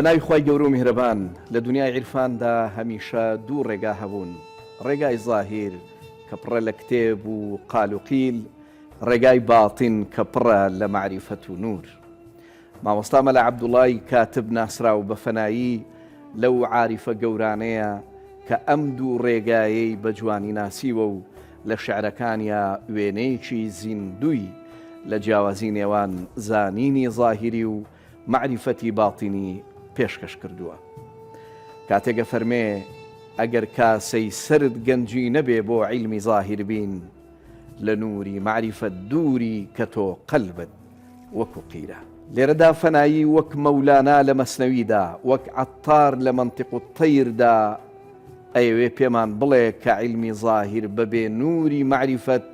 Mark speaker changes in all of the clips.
Speaker 1: بە ناوی خوای گەورە و میهرەبان، لە دونیای عیرفاندا هەمیشە دوو ڕێگا هەبوون، ڕێگای زاهیر کە پڕە لە کتێب و قال و قیل، ڕێگای باتین کە پڕە لە مەعریفەت و نوور. مامۆستا مەلا عەبدوڵای کاتب ناسراو بە فەنایی لەو عاریفە گەورانەیە کە ئەم دوو ڕێگایەی بە جوانی ناسیوە و لە شیعرەکانیا وێنەیەکی زیندووی لە جیاوازی نێوان زانینی زاهیری و مەعریفەتی باتینی پێشکەش کردووە. کاتێک ئەفەرمێ، ئەگەر کاسەی سەرت گەنجینە بێ بۆ عیلمی زاهیربین، لە نووری مەعریفەت دووری کە تۆ قەلبت وەکو قیرە. لێرەدا فەنایی وەک مەولانا لە مەسنەویدا، وەک عەتار لە مەنتق الطیر دا ئەیەوێ پێمان بڵێ کە عیلمی زاهیر بەبێ نووری مەعریفەت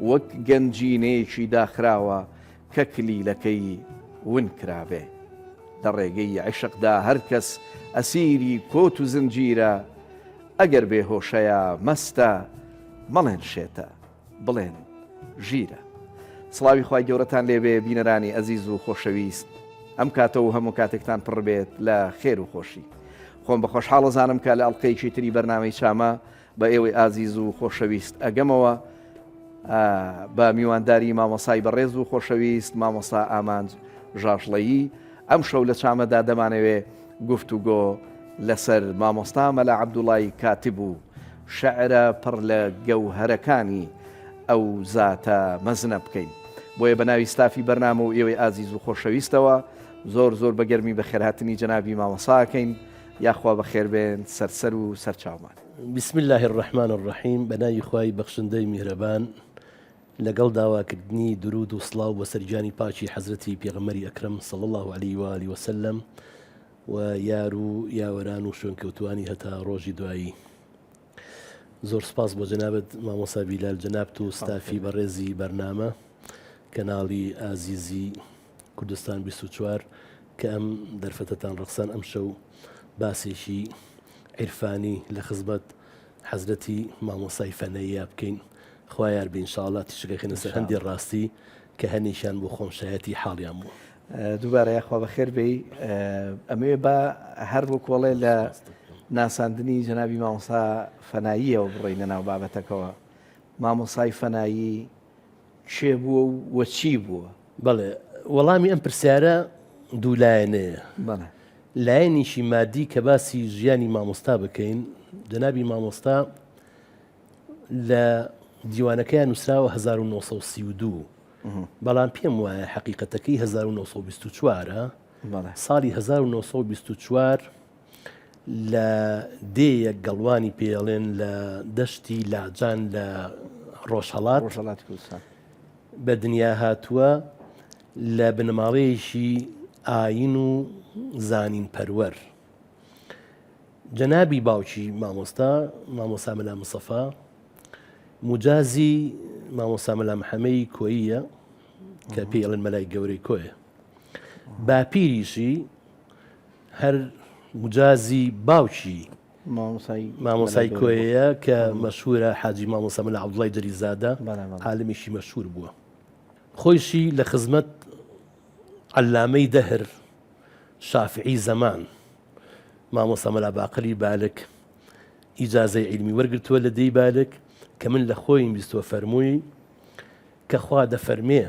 Speaker 1: وەک گەنجینەیەکی داخراوە کە کلیلەکەی ون کرابێ. لە ڕێگەی عیشقدا هەرکەس ئەسیری کۆت و زنجیرە، ئەگەر بێ هۆشەیە مەستە، مەڵێن شێتە، بڵێن ژیرە. سڵاوی خوای گەورەتان لێبێ بینەرانی ئەزیز و خۆشەویست، ئەم کاتە و هەموو کاتێکتان پڕ بێت لە خێر و خۆشی. خۆم بە خۆشحاڵ ئەزانم کە لە ئەڵقەیەکی تری بەرنامەی چامە بە ئێوەی ئازیز و خۆشەویست ئەگەمەوە بە میوانداری مامۆسای بەڕێز و خۆشەویست مامۆسا ئامانج ژاژڵەیی ئەم شەو لە چامەدا دەمانەوێ گفتوگۆ لەسەر مامۆستا مەلا عەبدوڵای کاتب و شعرە پڕ لە گەوهەرەکانی ئەو زاتە مەزنە بکەین بۆیە بە ناوی ستافی بەرنامە و ئێوەی ئازیز و خۆشەویستەوە زۆر زۆر بە گەرمی بەخێرهاتنی جەنابی مامۆساکەین یاخوا بەخێربێن سەرسەر و سەرچاومان.
Speaker 2: بسم اللە الرحمن الرحیم بەناوی خوای بەخشندەی میهرەبان لەگەڵ داواکردنی درود و سڵاو بۆ سەر گیانی پاکی حەزرەتی پێغەمبەری ئەکرەم صلی اللە علیه و آله وسلم و یار و یاوەران و شوێنکەوتوانی هەتا ڕۆژی دوایی زۆر سپاس بۆ جەنابت مامۆسا بیلال جەنابت و ستافی بەڕێزی بەرنامە کەناڵی ئازیزی کوردستان 24 کە ئەم دەرفەتەتان ڕەخسان ئەمشەو باسێکی عیرفانی لە خزمەت حەزرەتی مامۆستای فەنەییا بکەین خوا یار بێ ئینشاڵڵا تیشک ئەخەینە سەر هەندێ ڕاستی کە هەنێکیان بۆ خۆم شایەتی حاڵیان بووە.
Speaker 1: دووبارە یاخوا بەخێر بێی ئەمەوێ با هەر وەکۆڵێ لە ناساندنی جەنابی مامۆستا فەناییەوە بڕۆینە ناو بابەتەکەوە مامۆسای فەنایی کێ بووە و وە چی بووە؟
Speaker 2: بەڵێ وەڵامی ئەم پرسیارە دوو لایەنەیە.
Speaker 1: بەڵێ.
Speaker 2: لایەنێکی مادی کە باسی ژیانی مامۆستا بکەین، جەنابی مامۆستا لە دیوانەکەیان نووسراوە 1932 بەڵام پێم وایە حەقیقەتەکەی 1924
Speaker 1: بەڵێ.
Speaker 2: ساڵی 1924 لە دێیەک گەڵوانی پێڵێن لە دەشتی لاجان لە ڕۆژهەڵات
Speaker 1: ڕۆژهەڵاتی کوردستان
Speaker 2: بە دنیا هاتووە لە بنەماڵەیەکی ئاین و زانین پەروەر جەنابی باوکی مامۆستا مامۆسا مەلا مستەفا موجازی مامۆسا مەلا محەمەی کۆییە کە پێی ئەڵێن مەلای گەورەی کۆیە باپیریشی هەر مجازی باوکی مامۆسای کۆیەیە کە مەشهورە حاجی مامۆسا مەلا عەبدوڵای جەلیزادە عالمێکی مەشهور بووە خۆیشی لە خزمەت عەلامەی دەهر شافعی زەمان مامۆسا مەلا باقری بالک ئیجازەی عیلمی وەرگرتووە لە دێی بالک کە من لە خۆیم بیستوە فەرمووی کە خوا دەفەرمێ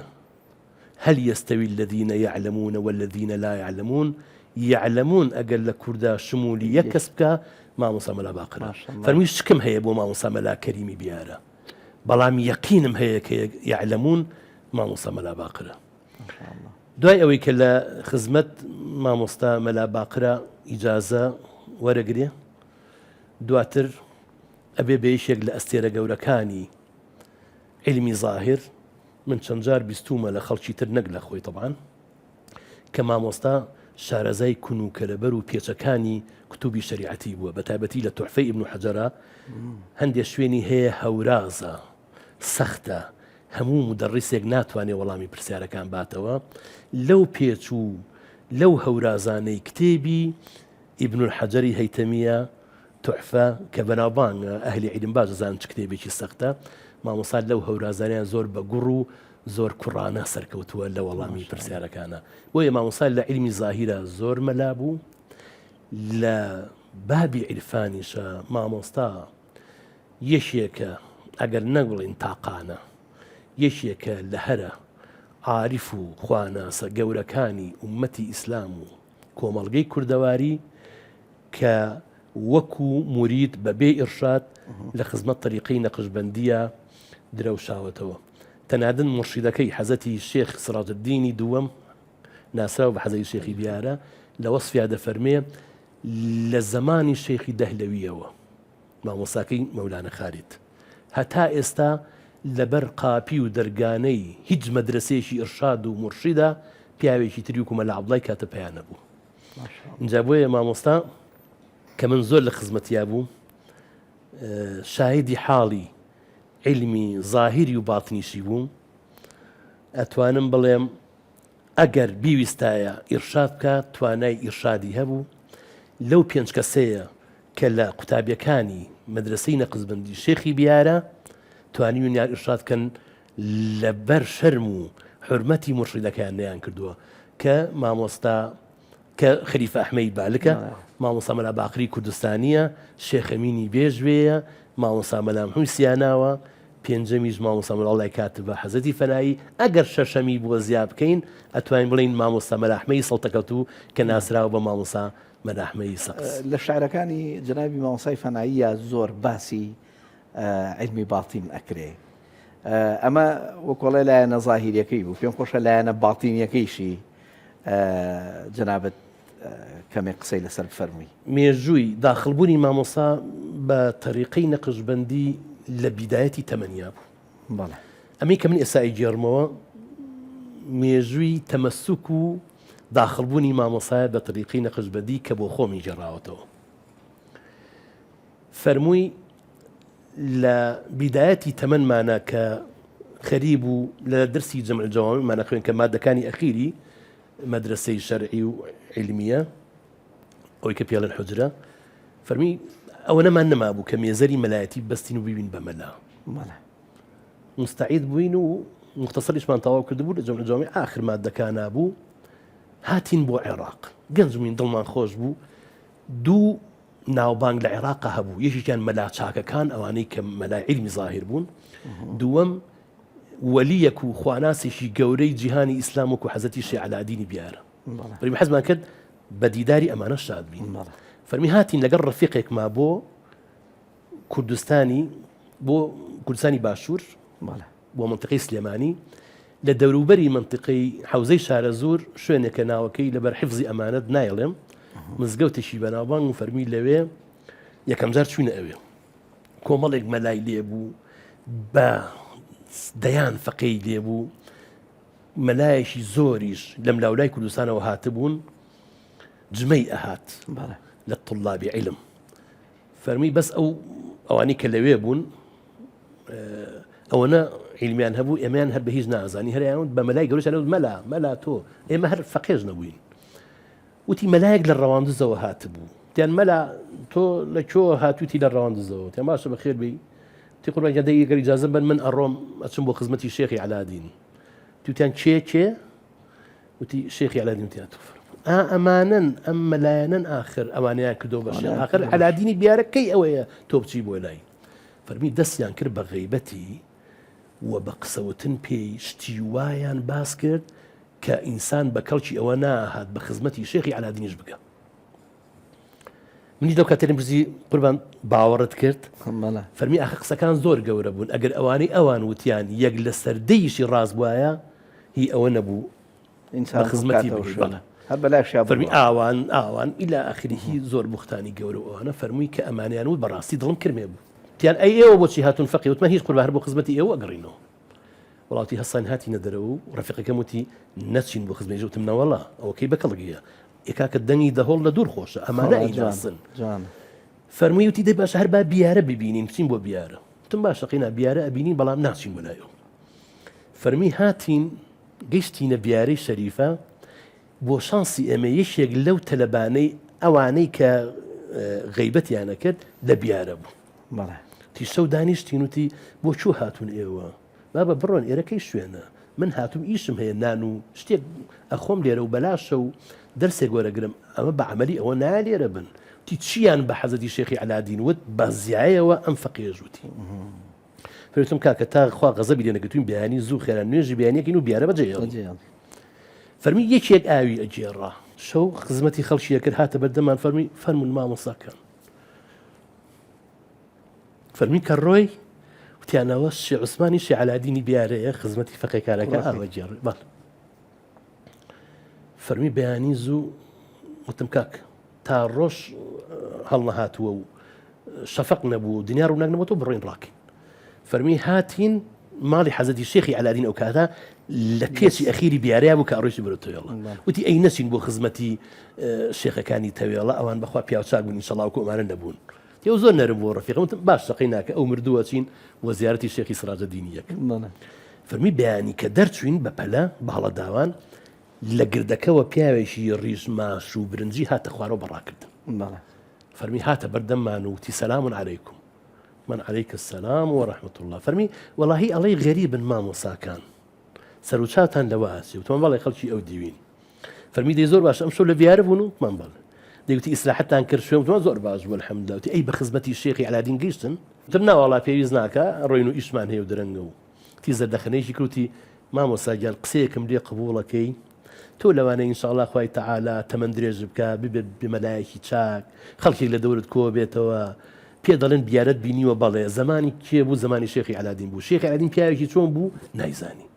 Speaker 2: هل یستوی الذین یعلمون والذین لا یعلمون یعلمون ئەگەر لە کوردا شمولی یەک کەس بکا مامۆستا مەلا باقرە فەرمووی شکم هەیە بۆ مامۆستا مەلا کەریمی بیارە بەڵام یەقینم هەیە کە یعلمون مامۆستا مەلا باقرە دوای ئەوەی کە لە خزمەت مامۆستا مەلا باقرە ئیجازە وەرەگرێ دواتر ئەبێ بە یەکێک لە ئەستێرە گەورەکانی عیلمی زاهیر من چەند جار بیستوومە لە خەڵکی تر نەک لە خۆی تەبعەن کە مامۆستا شارەزای کون و کەلەبەر و پێچەکانی کتوبی شەریعەتی بووە بە تایبەتی لە توحفەی ئیبن حەجەرا هەندێ شوێنی هەیە هەورازە سەختە هەموو مدەڕیسێک ناتوانێت وەڵامی پرسیارەکان باتەوە لەو پێچ و لەو هەورازانەی کتێبی ئیبن الحەجەری هەیتەمیە توحفە کە بەناوبانگە ئەهلی عیلم باش دەزانن چ کتێبێکی سەختە مامۆستا لەو هەورازانەیان زۆر بە گوڕ و زۆر کوڕانە سەرکەوتووە لە وەڵامی پرسیارەکانە بۆیە مامۆستا لە عیلمی زاهیرە زۆر مەلا بوو. لە بابی عیرفانیشا مامۆستا یەکێکە ئەگەر نەگوڵین تاقانە یەکێکە لە هەرە عاریف و خواناسە گەورەکانی ئوممەتی ئیسلام و کۆمەڵگەی کوردەواری کە وەکو مورید بە بێ ئیرشاد لە خزمەت تەریقەی نەقشبەندییە درەوشاوەتەوە. تەنادن مورشیدەکەی حەزرەتی شێخ سراجەدینی دووەم ناسراو بە حەزرەتی شێخی بیارە لە وەسفیا دەفەرمێ لە زەمانی شێخی دەهلەوییەوە مامۆستاکەی مەولانە خالید هەتا ئێستا لەبەر قاپی و دەرگانەی هیچ مەدرەسەیەکی ئیرشاد و مورشیدا پیاوێکی تری وەکو مەلا عەبدوڵای کاتە پەیا نەبوو. ئینجا بۆیە مامۆستا کە من زۆر لە خزمەتیا بووم شاهیدی حاڵی عیلمی زاهیری و باتنیشی بووم ئەتوانم بڵێم ئەگەر بیویستایە ئیرشاد بکات توانای ئیرشادی هەبوو لەو پێنج کەسەیە کە لە قوتابیەکانی مەدرسەی نەقزبندی شێخی بیارە توانیونیان ئیرشاد کەن لەبەر شەرم و حورمەتی مورشیدەکەیان نەیان کردووە کە مامۆستا کە خەلیفە ئەحمەی بالکە مامۆستا مەلا باقری کوردستانیە شێخەمینی بێژوێیە مامۆستا مەلا محوی سیاناوە پێنجەمیش مامۆستا مەلا کاتبە حەزەتی فەنایی ئەگەر شەشەمی بۆ زیا بکەین ئەتوانین بڵین مامۆستا مەلا ئەحمەی سەڵتەکەوتوو کە ناسراوە بە مامۆستا مەلا ئەحمەی سەقز.
Speaker 1: لە شعرەکانی جەنابی مامۆستای فەناییە زۆر باسی عیلمی باتین ئەکرێ ئەمە وەکۆڵێ لایەنە زاهیریەکەی بوو پێم خۆشە لایەنە باتینیەکەیشی جەنابت کەمێک قسەی لەسەر بفەرمووی.
Speaker 2: مێژووی داخڵبوونی مامۆستا بە تەریقەی نەقشبەندی لە بیدایەتی تەمەنیا بوو.
Speaker 1: بەڵێ.
Speaker 2: ئەمەی کە من ئێستا ئەیگێڕمەوە مێژووی تەمەسوک و داخڵبوونی مامۆسایە بە تەریقەی نەقشبەندی کە بۆ خۆمی گێڕاوەتەوە. فەرمووی لە بیدایەتی تەمەنمانا کە خەریبوو لە دەرسی جمع الجوامعمان ئەخوێن کە مادەکانی ئەخیری مەدرەسەی شەرعی و عیلمیە ئەوەی کە پێڵێن حجرە فەرمی ئەوە نەمان نەمابوو کە مێزەری مەلایەتی بەستین و ببین بە مەلا مستعید بووین و مختصریشمان تەواو کردبوو لە جمع الجوامع ئاخر مادەکانا بوو هاتین بۆ عێراق گەنج بووین دڵمان خۆش بوو دوو ناوبانگ لە عێراقا هەبوو، یەکێکیان مەلا چاکەکان ئەوانەی کە مەلای عیلمی زاهیر بوون، دووەم وەلیەک و خواناسێکی گەورەی جیهانی ئیسلام وەکو حەزرەتی شێخ عەلائەدینی بیارە. فەرمی حەزمان کرد بە دیداری ئەمانە شاد بین. فەرمی هاتین لەگەڵ ڕەفیقێکما بۆ کوردستانی بۆ کوردستانی باشوور. بۆ مەنتیقەی سلێمانی، لە دەوروبەری مەنتیقەی حەوزەی شارەزوور شوێنێکە ناوەکەی لەبەر حفزی ئەمانەت نایڵێم، مزگەوتێکی بەناوبانگ و فەرمی لەوێ یەکەمجار چوینە ئەوێ کۆمەڵێک مەلای لێبوو بە دەیان فەقێی لێبوو مەلایەکی زۆریش لەم لاولای کوردستانەوە هاتبوون جمەی ئەهات لە طلابی علم فەرمووی بەس ئەو ئەوانەی کە لەوێ بوون ئەوەنە عیلمیان هەبوو ئێمەیان هەر بە هیچ نازانی هەریان بە مەلای گەورەشیان وت مەلا مەلا تۆ ئێمە هەر فەقێش نەبووین وتی مەلایەک لە ڕەواندزەوە هاتبوو تیان مەلا تۆ لە کۆ هاتووتی لە ڕەواندزەوە تیان باشە بەخێر بێی تی قوربان گیان دەی گەر ئیجازە بن من ئەڕۆم ئەچم بۆ خزمەتی شێخی عەلادین توتیان کێ کێ وتی شێخی عەلادین وتی هاتوو فەرموو ئا ئەمانەن ئەم مەلایەنەن ئاخر ئەوانەیان کردەوە بە شێخ ئاخر عەلادینی بیارە کەی ئەوەیە تۆ بچی بۆ لای فەرمی دەستیان کرد بە غەیبەتی و بە قسەوتن پێی شتی وایان باس کرد کە ئینسان بە کەڵکی ئەوە ناهات بە خزمەتی شێخی عەلادینیش بگە منیش لەو کاتێنم پرسی قوربان باوەڕت کرد فەرمی ئاخە قسەکان زۆر گەورە بوون ئەگەر ئەوانەی ئەوان وتیان یەک لە سەردەیشی ڕاست بواە هی ئەوە نەبوو
Speaker 1: ئینسان
Speaker 2: خزمەتی
Speaker 1: بکاتەوە هەر بەلاشیا
Speaker 2: فەرمی ئاوان ئاوان ئیلا ئاخریهی زۆر بوختانی گەورە و ئەوانە فەرمووی کە ئەمانیان وت بەڕاستی دڵم کرمێ بوو تیان ئەی ئێوە بۆچی هاتوون فەقی وتمان هیچ قوربان هەر بۆ خزمەتی ئێوە ئەگەڕینەوە وڵاتی هەستان هاتینە دەرەوە و ڕەفیقەکەم وتی نەچین بۆ خزمەتی وتم نەوەڵا ئەوەکەی بەکەڵگیە ئێ کاکە دەنگی دەهۆڵ لە دوور خۆشە ئەمانە ئەیناسن فەرمووی وتی دەی باشە هەر با بیارە ببینین بچین بۆ بیارە وتم باشە قینا بیارە ئەبینین بەڵام ناچین بۆ لای ئەو فەرمی هاتین گەشتینە بیارەی شەریفە بۆ شانسی ئێمە یەکێک لەو تەلەبانەی ئەوانەی کە غەیبەتیانە کرد لە بیارە بوو تی شەو دانیشتین وتی بۆ کوێ هاتوون ئێوە؟ بابە بڕۆن ئێرە کەی شوێنە؟ من هاتووم ئیشم هەیە نان و شتێک ئەخۆم لێرە و بەلاشە و. دەرسێک وەرەگرم ئەمە بە عەمەلی ئەوە نایە لێرە بن. وتی چیان بە حەزرەتی شێخی عەلادین وت بە زیایەوە ئەم فەقێیەش وتی. فەرمووتم کاکە تا خوا غەزەبی لێ نەگرتووین بەیانی زوو خێرا نوێژی بەیانیەکەین و بیارە بەجێ هێڵین. فەرمی یەکێک ئاوی ئەگێڕا. شەو خزمەتی خەڵکی ئەکرد هاتە بەردەمان فەرمی فەرموون مامۆستاکان. فەرمی کە ڕۆی وتیانەوە شێ عوسمانی شێ عەلادینی بیارەیە خزمەتی فەقێکارەکە ئاوەگێڕێ بەڵێ. فەرمی بەیانی زوو وتم کاک تا ڕۆژ هەڵنەهاتووە و شەفق نەبوو دنیا ڕووناک نەبوو بڕۆین ڕاکەین فەرمی هاتین ماڵی حەزەتی شێخی عەلادین ئەو کاتە لە پێچی ئەخیری بیارەیە بوو کە ئەڕۆیشتی بەرەو تەوێڵە وتی ئەی نەچین بۆ خزمەتی شێخەکانی تەوێڵە ئەوان بەخوا پیاوچاک بوون ئینشەڵا وەکو ئەمانە نەبوون تێو زۆر نەرم بوو ڕەفیقم وتم باش شەقەی ناکە ئەو مردووە چین بۆ زیارەتی شێخی سراجەدینی یەک فەرمی بەیانی کە دەرچوین بە پەلە بە هەڵەداوان لە گردەکەوە پیاوێکی ڕیش ماش و برنجی هاتە خوارەوە بە ڕاکردن فەرمی هاتە بەردەممان و وتی سەلام عەلەیکم من عەلەیک السلام و رحمة الله فەرمی وەڵاهی ئەڵێی غەریبن مامۆساکان سەروچاوتان لەوە ئەچێ وتمان بەڵێ خەڵکی ئەو دیوین فەرمی دەی زۆر باش ئەم شەو لە بیارە بوون وتمان بەڵێ دەیوتی ئیسراحەتان کرد شوێن وتمان زۆر باش بوو الحمدلله وتی ئەی بە خزمەتی شێخی عەلادین گەیشتن وتم نا وەڵا پێویست ناکا ڕۆین و ئیشمان هەیە و درەنگە و تی زەردەخەنەیەکی کرد وتی مامۆستا گیان قسەیەکم لێ قبوڵەکەی تۆ لەوانەیە ان شاء اللە خوای تەعالا تەمەن درێژ بکا ببێت بە مەلایەکی چاک خەڵکێک لە دەورت کۆ بێتەوە پێ دەڵێن بیارەت بینیوە بەڵێ زەمانی کێ بوو زەمانی شێخی عەلادین بوو شێخی عەلادین پیاوێکی چۆن بوو نایزانی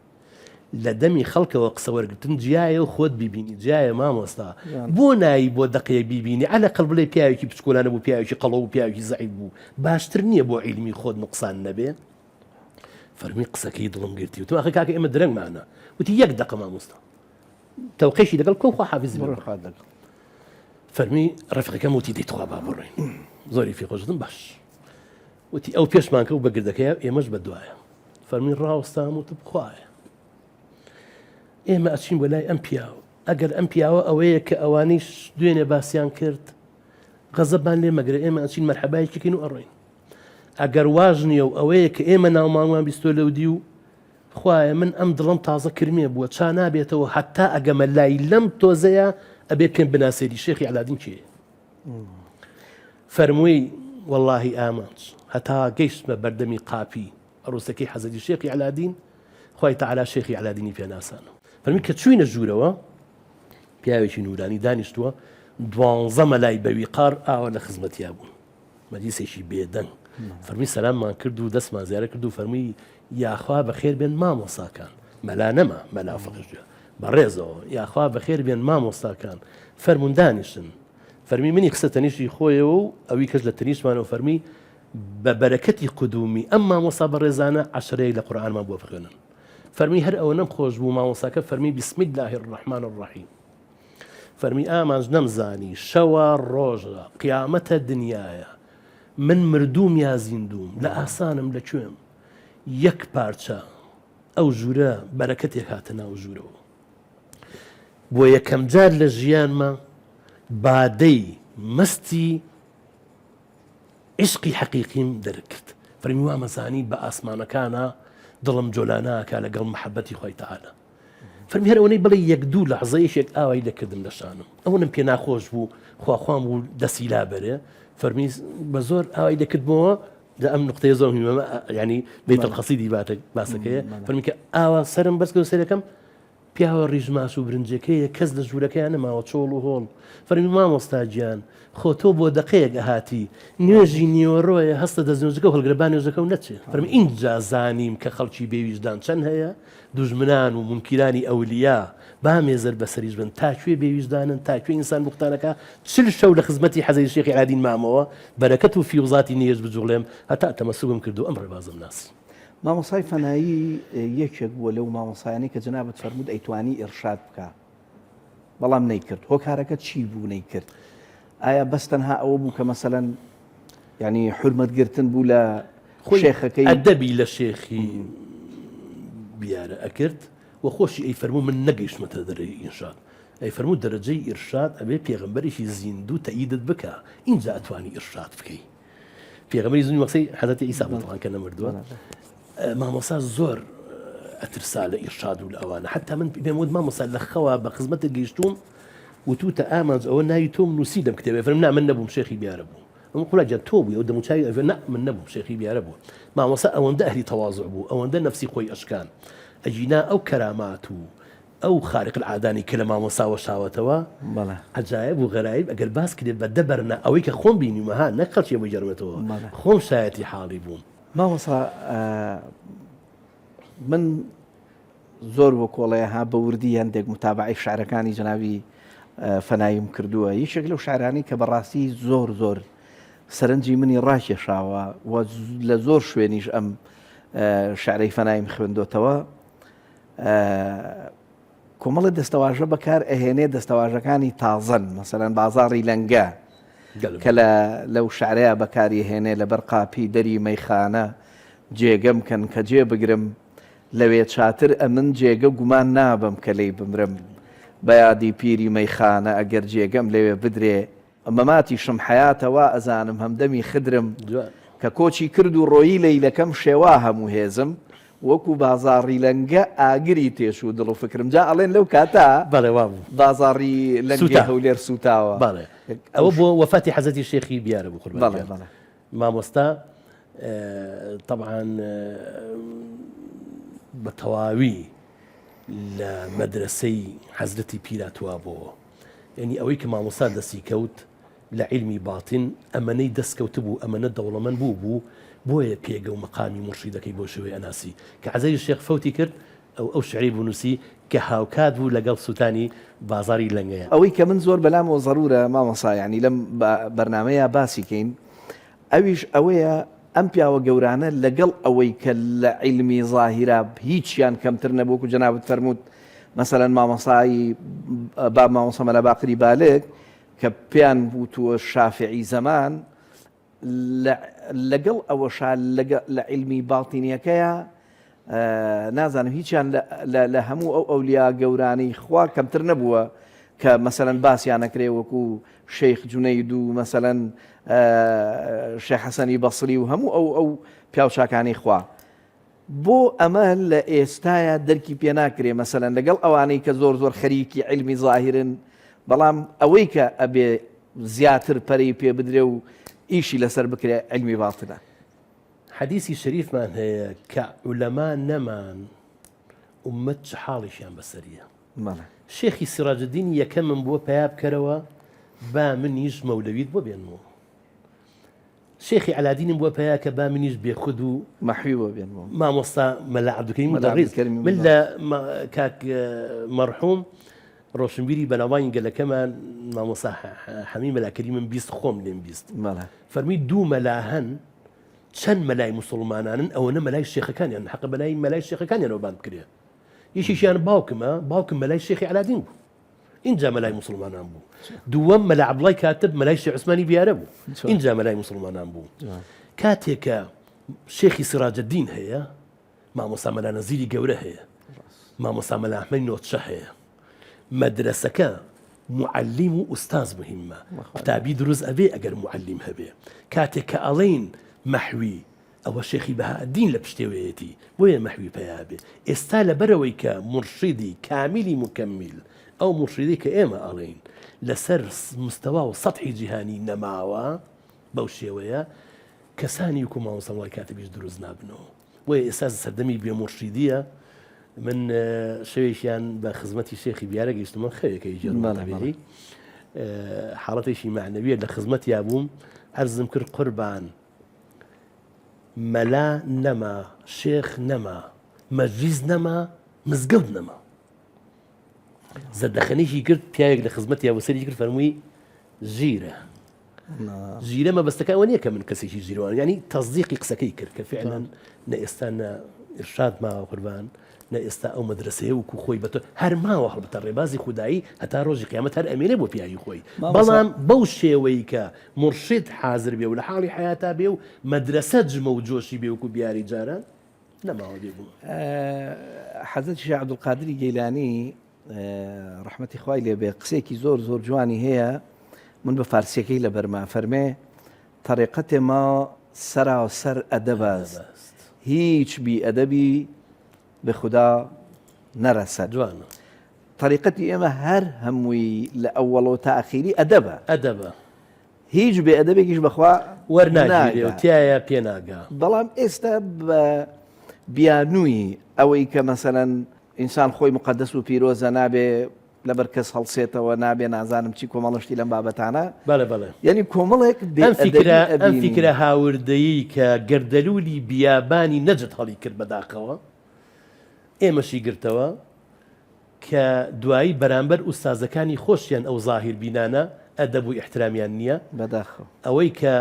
Speaker 2: لە دەمی خەڵکەوە قسە وەرگتن جیایە و خۆت بیبینی جیایە مامۆستا بۆ نایی بۆ دەقەیەک بیبینی عەلە قەل بڵێ پیاوێکی بچکۆلانە بوو پیاوێکی قەڵەو و پیاوێکی زەعیف بوو باشتر نییە بۆ عیلمی خۆت نوقسان نەبێ فەرمی قسەکەی دڵم گرتی وتم ئاخر کاکە ئێمە درەنگمانە وتی یەک دەقە مامۆستا تەوقێکی لەگەڵ کۆ خوا حافزی بڕۆ لەگەڵ فەرمی ڕفقەکەم وتی دەی تخوا با بڕۆین زۆری فی خۆشتم باش وتی ئەو پێشمان کەوت بە گردەکەی ئێمەش بە دوایە فەرمی ڕاوەستام وتم خوایە ئێمە ئەچین بۆ لای ئەم پیاوە ئەگەر ئەم پیاوە ئەوەیە کە ئەوانیش دوێنێ باسیان کرد غەزەبان لێ مەگرە ئێمە ئەچین مەرحەبایەکی کەین و ئەڕۆین ئەگەر واش نییە و ئەوەیە کە ئێمە ناومانمان بیستۆ لەو دی و خوایە من ئەم دڵم تازە کرمێ بووە چا نابێتەوە هەتا ئەگەمە لای لەم تۆزەیە ئەبێ پێم بناسێری شێخی عەلادین کێیە فەرمووی وەڵاهی ئامانج هەتا گەیشتمە بەردەمی قاپی عروسەکەی حەزرەتی شێخی عەلادین خوای تەعالا شێخی عەلادینی پێ ناسانم فەرمی کە چوینە ژوورەوە پیاوێکی نورانی دانیشتووە دوانزە مەلای بەویقار ئاوا لە خزمەتیا بوون مەجلیسێکی بێدەنگ فەرمی سەلاممان کرد و دەستمان زیارە کرد و فەرمی یاخوا بەخێر بێن مامۆساکان مەلا نەما مەلا فەقێش بەڕێزەوە یاخوا بەخێر بێن مامۆستاکان فەرمونون دانیشن فەرمی منی قسە تەنیشتی خۆیەوە و ئەوی کەس لە تەنیشتمانەوە فەرمی بە بەرەکەتی قدومی ئەم مامۆستا بەڕێزانە عەشرەیەک لە قورئانمان بۆ بخوێنن فەرمی هەر ئەوەنەم خۆش بوو مامۆستاکە فەرمی بسم الله الرحمن الرحیم فەرمی ئامانج نەمزانی شەوە ڕۆژە قیامەتە دنیایە من مردووم یا زیندووم لە ئاسانم لە کوێم یەک پارچە ئەو ژوورە بەرەکەتێک هاتە ناو ژوورەوە بۆ یەکەم جار لە ژیانما بادەی مەستی عیشقی حەقیقیم دەرک کرد فەرمی وامەزانی بە ئاسمانەکانا دڵم جۆلاناکا لەگەڵ مەحەبەتی خوای تەعالا فەرمی هەر ئەوەنەی بڵێ یەک دوو لەحزە یەکێک ئاوای دەکردم لە شانم ئەوەنم پێ ناخۆش بوو خواخوام بوو دەسی لا بەرێ فەرمی بە زۆر ئاوای دەکردمەوە لە ئەم نقطەیە زۆر مهمە ینی بەیت القصیدی باسەکەیە فەرمی کە ئاوا سەرم بەرز کردو سەرەکەم پیاوە ڕیش ماس و برنجەکەیە کەس لە ژوورەکەیا نەماوە چۆڵ و هۆڵ فەرمی مامۆستا گیان خۆ تۆ بۆ دەقەیەک ئەهاتی نوێژی نیوەڕۆیە هەستە دەستنوێژەکە و هەڵگرە با نوێژەکە و نەچێ فەرمی ئینجا زانیم کە خەڵکی بێ ویژدان چەند هەیە دوژمنان و مونکیرانی ئەولیا با مێزەر بەسەریش بن تا کوێ بێ ویژدانن تا کوێ ئینسان بوختانەکا چل شەو لە خزمەتی حەزرەتی شێخی عەلادین مامەوە بەرەکەت و فیوزاتی نوێژ بجوڵێم هەتا تەمەسوکم کرد و ئەم ڕێبازەم ناسی.
Speaker 1: مامۆستای فەنایی یەکێک بووە لەو مامۆستایانەی کە جەنابت فەرمووت ئەیتوانی ئیرشاد بکا بەڵام نەیکرد هۆکارەکە چی بوو نەیکرد ئایا بەس تەنها ئەوە بوو کە مەسەلەن ینی حورمەت گرتن بوو لە
Speaker 2: خۆی
Speaker 1: شێخەکەی
Speaker 2: ئەدەبی لە شێخی بیارە ئەکرد و خۆشی ئەی فەرموو من نەگەیشتمەتە دەرەجەی ئینشاد ئەی فەرموو دەرەجەی ئیرشاد ئەبێ پێغەمبەرێکی زیندوو تەئیدت بکا ئینجا ئەتوانی ئیرشاد بکەی پێغەمبەری زیندوو مەقسەی حەزرەتی عیسا بوو تەبعەن کە نەمردووە مامۆستا زۆر ئەترسا لە ئیرشاد و لە ئەوانە حتا من پێم وت مامۆستا لە خەوا بە خزمەتت گەیشتووم. وتوتە ئامانج ئەوە ناوی تۆم نووسی لەم کتێبە فەرم نا من نەبووم شێخی بیارە بوو ئەم خولا گیان تۆ بووی ئەو دەموچاوی ئەڤ نا من نەبووم شێخی بیارە بوو مامۆستا ئەوەندە ئەهلی تەوازع بوو ئەوەندە نەفسی خۆی ئەشکان ئەگینا ئەو کەرامات و ئەو خارق العادانی کە لە مامۆستا وەشاوەتەوە
Speaker 1: بەڵێ.
Speaker 2: عەجایب و غەرایب ئەگەر باس کرێت بە دە بەرنا ئەوەی کە خۆم بینیومە ها نەک خەڵکی بۆی گەرمێتەوە
Speaker 1: بەڵێ.
Speaker 2: خۆم شایەتی حاڵی بووم.
Speaker 1: مامۆستا من زۆر وەکۆڵێ ها بە وردی هەندێک متابعەی شعرەکانی جەنابی فەناییم کردووە یەکێک لەو شعرانەی کە بەڕاستی زۆر زۆر سەرنجی منی ڕاکێشاوە و لە زۆر شوێنیش ئەم شعرەی فەنایم خوێندۆتەوە کۆمەڵە دەستەواژە بەکار ئەهێنێ دەستەواژەکانی تازەن مەسەلەن بازاڕی لەنگە کە لە لەو شعرەیە بەکاری هێنێ لەبەر قاپی دەری مەیخانە جێگەم کەن کە جێ بگرم لەوێ چاتر ئەمن جێگە گومان نابەم کە لێی بمرم بە یادی پیری مەیخانە ئەگەر جێگەم لەوێ بدرێ مەماتیشم حەیاتە وا ئەزانم هەمدەمی خدرم کە کۆچی کرد و ڕۆیی لەیلەکەم شێوا هەموو هێزم وەکو بازاڕی لەنگە ئاگری تێچوو دڵ و فکرم جا ئەڵێن لەو کاتە
Speaker 2: بەڵێ وا بوو
Speaker 1: بازاڕی لەنگەی
Speaker 2: سووتا.
Speaker 1: هەولێر سووتاوە.
Speaker 2: بەڵێ ئەوە بۆ وەفاتی حەزرەتی شێخی بیارە بوو قوربان
Speaker 1: بەڵێ
Speaker 2: گیان.
Speaker 1: بەڵێ.
Speaker 2: مامۆستا تەبعەن بە تەواوی لە مەدرەسەی حەزرەتی پیرا توابۆوە یعنی ئەوەی کە مامۆستا دەستی کەوت لە عیلمی باتن ئەمەنەی دەست کەوتبوو ئەمەنە دەوڵەمەند بوو بوو بۆیە پێگە و مەقامی مورشیدەکەی بۆ شێوەی ئەناسی کە عەزەری شێخ فەوتی کرد ئەو ئەو شعرەی بۆ نووسی کە هاوکات بوو لەگەڵ سووتانی بازاری لەنگەیە.
Speaker 1: ئەوەی کە من زۆر بەلامەوە زەرورە مامۆستا یانی لەم بەرنامەیە باسی کەین ئەویش ئەوەیە ئەم پیاوە گەورانە لەگەڵ ئەوەی کە لە عیلمی زاهیرا هیچیان کەمتر نەبوو وەکو جەنابت فەرمووت مەسەلەن مامۆستای باب مامۆستا مەلا باقری بالک کە پێیان وتووە شافعی زەمان لەگەڵ ئەوەشا لە عیلمی باتینیەکەیا نازانم هیچیان لە هەموو ئەو ئەولیا گەورانەی خوا کەمتر نەبووە کە مەسەلەن باسیان نەکرێ وەکو شەیخ جونەید و مەسەلەن شێخ حەسەنی بەسری و هەموو ئەو ئەو پیاوچاکانی خوا بۆ ئەمە لە ئێستایا دەرکی پێ ناکرێ مەسەلەن لەگەڵ ئەوانەی کە زۆر زۆر خەریکی عیلمی زاهیرن بەڵام ئەوەی کە ئەبێ زیاتر پەرەی پێ بدرێ و ئیشی لەسەر بکرێ عیلمی باتنە.
Speaker 2: حەدیسی شەریفمان هەیە کە عولەما نەمان ئوممەت چ حاڵێکیان بەسەریە.
Speaker 1: بەڵێ.
Speaker 2: شێخی سیڕاجەدین یەکەمم بۆ پەیا بکەرەوە با منیش مەولەویت بۆ بێنمەوە. شێخی عەلادینم بۆ پەیا کە با منیش بێخود و
Speaker 1: مەحوی بۆ بێنمەوە.
Speaker 2: مامۆستا مەلا عەبدولکەریم
Speaker 1: مەلا
Speaker 2: مودەڕیس
Speaker 1: عەبدولکەریمی
Speaker 2: من
Speaker 1: مودەڕیس.
Speaker 2: لە کاک مەڕحوم ڕۆشنبیری بەناوبانگی گەلەکەمان مامۆستا حەمی مەلا کەریمم 20 خۆم لێم 20
Speaker 1: بەڵێ.
Speaker 2: فەرمی دوو مەلا هەن چەند مەلای موسڵمانانن ئەوەنە مەلای شێخەکانیان حەقە بەلای مەلای شێخەکانیانەوە بان بکرێ یەکێکیان باوکمە باوکم مەلای شێخی عەلادین بوو ئینجا مەلای موسڵمانان بوو دووەم مەلا عەبدوڵای کاتب مەلای شێخ عوسمانی بیارە بوو ئینجا مەلای موسڵمانان بوو کاتێک کە شێخی سراجەدین هەیە مامۆستا مەلا نەزیری گەورە هەیە مامۆستا مەلا ئەحمەدی نۆتشە هەیە مەدرەسەکە معلم و ئوستاز مهمە قوتابی دروست ئەبێ ئەگەر معلم هەبێ کاتێک کە ئەڵێین مەحوی ئەوە شێخی بەهائەدین لە پشتێوەیەتی بۆیە مەحوی پەیا بێ ئێستا لەبەرئەوەی کە مورشیدی کامیلی موکەمیل ئەو مورشیدەی کە ئێمە ئەڵێین لەسەر مستەوا و سەتحی جیهانی نەماوە بەو شێوەیە کەسانی وکو مامۆستا مەڵای کاتبیش دروست نابنەوە بۆیە ئێستا سەردەمی بێ مورشیدیە من شەوێکیان بە خزمەتی شێخی بیارە گەیشتم من خەوێکەی جێڕ حاڵەتێکی معنەویە لە خزمەتیا بووم عەرزم کرد قوربان مەلا نەما، شێخ نەما، مەجلیس نەما، مزگەوت نەما. زەردەخەنێکی کرد پیاوێک لە خزمەتیا بۆ سەری کرد فەرمووی ژیرە. ژیرە مەبەستەکە ئەوە نییە کە من کەسێکی ژیروان ینی تەزیقی قسەکەی کرد کە فعلا نە ئێستا نە ئرشاد ماوە قوربان نە ئێستا ئەو مەدرسەیە وکو خۆی بەتۆ هەر ماوە هەڵبەتە ڕێبازی خودایی هەتا ڕۆژی قیامەت هەر ئەمێنێ بۆ پیاوی خۆی بەڵام بەو شێوەی کە مورشید حازر بێ و لە حاڵی حەیاتا بێ و مەدرەسە جمە و جۆشی بێ وەکو بیاری جاران نەماوە بێگومان.
Speaker 1: حەزرەتی شێخ عەبدولقادری گەیلانی ڕەحمەتی خوای لێ بێ قسەیەکی زۆر زۆر جوانی هەیە من بە فارسیەکەی لەبەرمە فەرمێ طریقت ما سراسر ادب است هیچ بی ادبی به خدا نرسد
Speaker 2: جوانە.
Speaker 1: تەریقەتی ئێمە هەر هەمووی لە ئەوەڵەوە تا ئەخیری ئەدەبە.
Speaker 2: ئەدەبە.
Speaker 1: هیچ بێ ئەدەبێکیش بەخوا
Speaker 2: وەرناگیرێ و تیایا پێ ناگا.
Speaker 1: بەڵام ئێستا بە بیانووی ئەوەی کە مەسەلەن ئینسان خۆی موقەدەس و پیرۆزە نابێ لەبەر کەس هەڵسێتەوە نابێ نازانم چی کۆمەڵە شتی لەم بابەتانە.
Speaker 2: بەڵێ بەڵێ.
Speaker 1: یانی کۆمەڵێک بێ
Speaker 2: ئەم
Speaker 1: ئەدەبی
Speaker 2: فیکرە ئەم
Speaker 1: ئەبینین.
Speaker 2: فیکرە هاوردەیەی کە گەردەلوولی بیابانی نەجد هەڵی کرد بەداخەوە ئێمەشی گرتەوە کە دوایی بەرامبەر ئوستازەکانی خۆشیان ئەو زاهیر بینانە ئەدەب و ئیحترامیان نیە.
Speaker 1: بەداخەوە.
Speaker 2: ئەوەی کە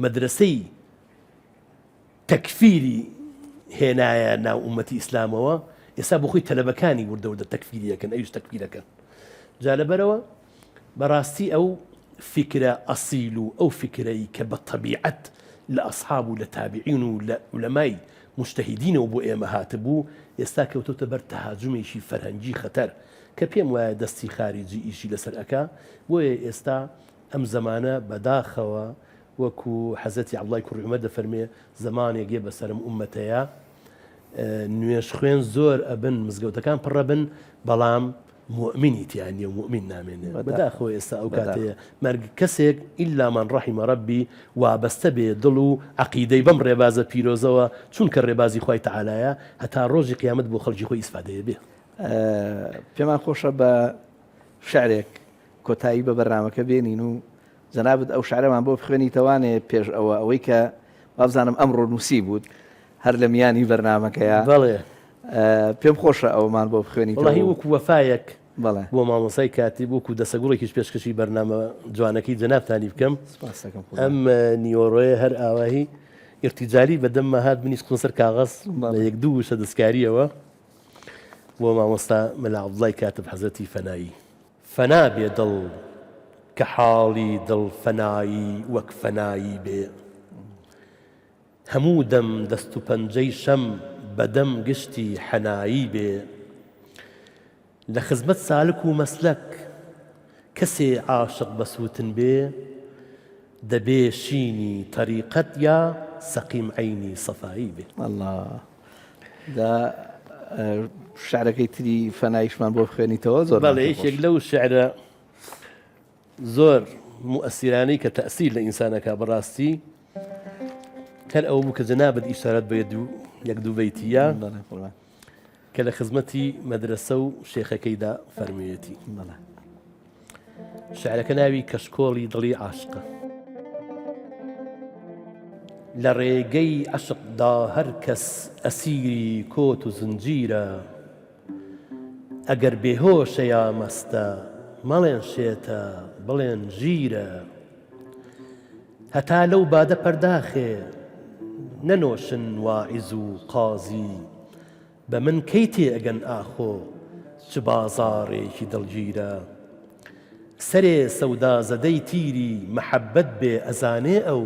Speaker 2: مەدرەسەی تەکفیری هێنایە ناو ئومەتی ئیسلامەوە ئێستا بۆ خۆی تەلەبەکانی وردە وردە تەکفیری ئەکەن ئەویش تەکفیر ئەکەن جا لەبەرەوە بەڕاستی ئەو فیکرە ئەسیل و ئەو فیکرەی کە بە تەبیعەت لە ئەسحاب و لە تابعین و لە عولەمای موجتەهیدینەوە بۆ ئێمە هاتبوو ئێستا کەوتۆتە بەر تەهاجومێکی فەرهەنگی خەتەر کە پێم وایە دەستی خاریجی ئیشی لەسەر ئەکا بۆیە ئێستا ئەم زەمانە بەداخەوە وەکو حەزرەتی عەبدوڵای کوڕی عومەر دەفەرمێ زەمانێک یە بەسەرم ئوممەتەیا نوێژ خوێن زۆر ئەبن مزگەوتەکان پڕەبن بەڵام موئمینی تیا نیە و موئمین نامێنێ بەداخەوە ئێستا ئەو کاتەیە مەرگ کەسێک ئیلا من ڕەحیمە ڕەبی وابەستە بێ دڵ و عەقیدەی بەم ڕێبازە پیرۆزەوە چونکە ڕێبازی خوای تەعالایە هەتا ڕۆژی قیامەت بۆ خەڵکی خۆی ئیسفادەیە بێ.
Speaker 1: پێمان خۆشە بە شعرێک کۆتایی بە بەرنامەکە بێنین و جەنابت ئەو شعرەمان بۆ بخوێنیتەوانێ پێش ئەوە ئەوەی کە وابزانم ئەمڕۆ نووسی بووت هەر لە میانی بەرنامەکەیا.
Speaker 2: بەڵێ.
Speaker 1: پێم خۆشە ئەوەمان بۆ بخوێنیتەوە.
Speaker 2: وەڵاهی وەکو وەفایەک
Speaker 1: بەڵێ.
Speaker 2: بۆ مامۆستای کاتیب وەکو دەسەگوڵێکیش پێشکەشی بەرنامە جوانەکەی جەنابتانی بکەم.
Speaker 1: سپاست دەکەم قوربان.
Speaker 2: ئەم نیوەڕۆیە هەر ئاواهی ئیرتیجالی بە دەمما هات منیش خستمە سەر کاغەز بە یەک دوو وشە دەستکارییەوە بۆ مامۆستا مەلا عەبدوڵای کاتب حەزرەتی فەنایی. فەنا بێ دڵ کە حاڵی دڵ فەنایی وەک فەنایی بێ. هەموو دەم دەست و پەنجەی شەم بە دەم گشتی حەنایی بێ. لە خزمەت سالک و مەسلەک کەسێ عاشق بە سووتن بێ، دەبێ شینی تەریقەت یا سەقیم عەینی سەفایی بێ.
Speaker 1: ئەڵا دا شعرەکەی تری فەنایشمان بۆ بخوێنیتەوە زۆر
Speaker 2: بەڵێ یەکێک لەو شعرە زۆر موئەسیرانەی کە تەئسیر لە ئینسانەکە بەڕاستی هەر ئەوە بوو کە جەنابت ئیشارەت بە یەک دوو بەیتیە کە لە خزمەتی مەدرەسە و شێخەکەیدا فەرموویەتی. شعرەکە ناوی کەشکۆڵی دڵی عاشقە. لە ڕێگەی عەشقدا هەر کەس ئەسیری کۆت و زنجیرە، ئەگەر بێهۆشە یا مەستە مەڵێن شێتە بڵێن ژیرە. هەتا لەو بادە پەرداخێ نەنۆشن واعیز و قازی بە من کەی تێ ئەگەن ئاخۆ چ بازاڕێکی دڵگیرە سەرێ سەودازەدەی تیری مەحەبەت بێ ئەزانێ ئەو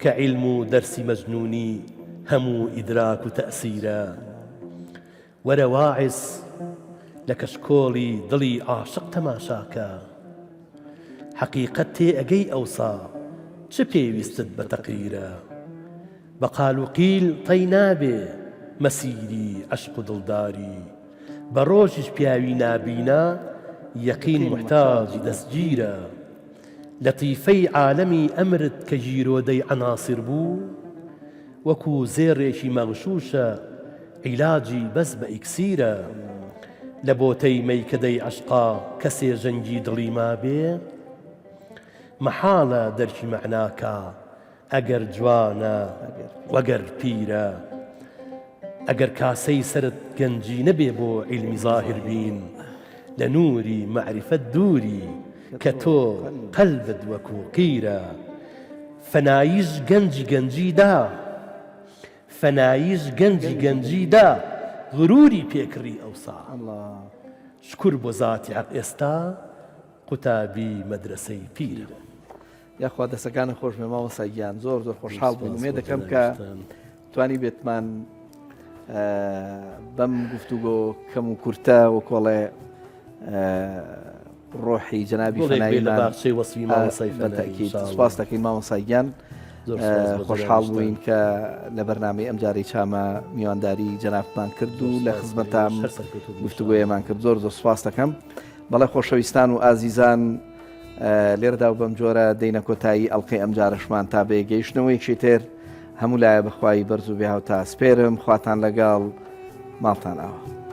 Speaker 2: کە عیلم و دەرسی مەجنوونی هەموو ئیدراک و تەئسیرە. وەرە واعیز لە کەشکۆڵی دڵی عاشق تەماشاکە. حەقیقەت تێ ئەگەی ئەوسا چ پێویستت بە تەقریرە. بە قال و قیل تەی نابێ مەسیری عەشق و دڵداری. بە ڕۆژیش پیاوی نابینا یەقین موحتاجی دەستگیرە. لەتیفەی عالەمی ئەمرت کە گیرۆدەی عەناسر بوو، وەکوو زێڕێکی مەغشووشە عیلاجی بەس بە ئیکسیرە. لە بۆتەی مەیکەدەی عەشقا کەسێ ژەنگی دڵی مابێ، مەحاڵە دەرکی مەعنا کا ئەگەر جوانە وەگەر پیرە. ئەگەر کاسەی سەرت گەنجینە بێ بۆ عیلمی زاهیر بین لە نووری مەعریفەت دووری کە تۆ قەلبت وەکوو قیرە فەناییش گەنجی گەنجی دا فەناییش گەنجی گەنجی دا غروری پێ کڕی ئەوسا شکور بۆ زاتی حەق ئێستا قوتابی مەدرەسەی پیرە.
Speaker 1: یاخوا دەسەکانت خۆش بێ مامۆستا گیان زۆر زۆر خۆشحاڵ بووم ئومێد دەکەم کە توانی بێتمان بەم گفتوگۆ کەم و کورتە و کۆڵێ ڕۆحی جەنابی فەنایی
Speaker 2: باخچەی وەسفی مامۆستای فەنایی
Speaker 1: سپاس دەکەین مامۆستا گیان. خۆشحاڵ بووین کە لە بەرنامەی ئەمجارەی چامە میوانداری جەنابتمان کرد و لە خزمەتان گفتوگۆیەمان کرد زۆر زۆر سپاس دەکەم بەڵێ خۆشەویستان و ئازیزان لێرەدا و بەم جۆرە دەینە کۆتایی ئەڵلقەی ئەمجارەشمان تا بێ گەیشتنەوەیەکی تر هەموو لایە بەخوای بەرز و بێهاوتا سپێرم خواتان لەگەڵ ماڵتان ئاوا.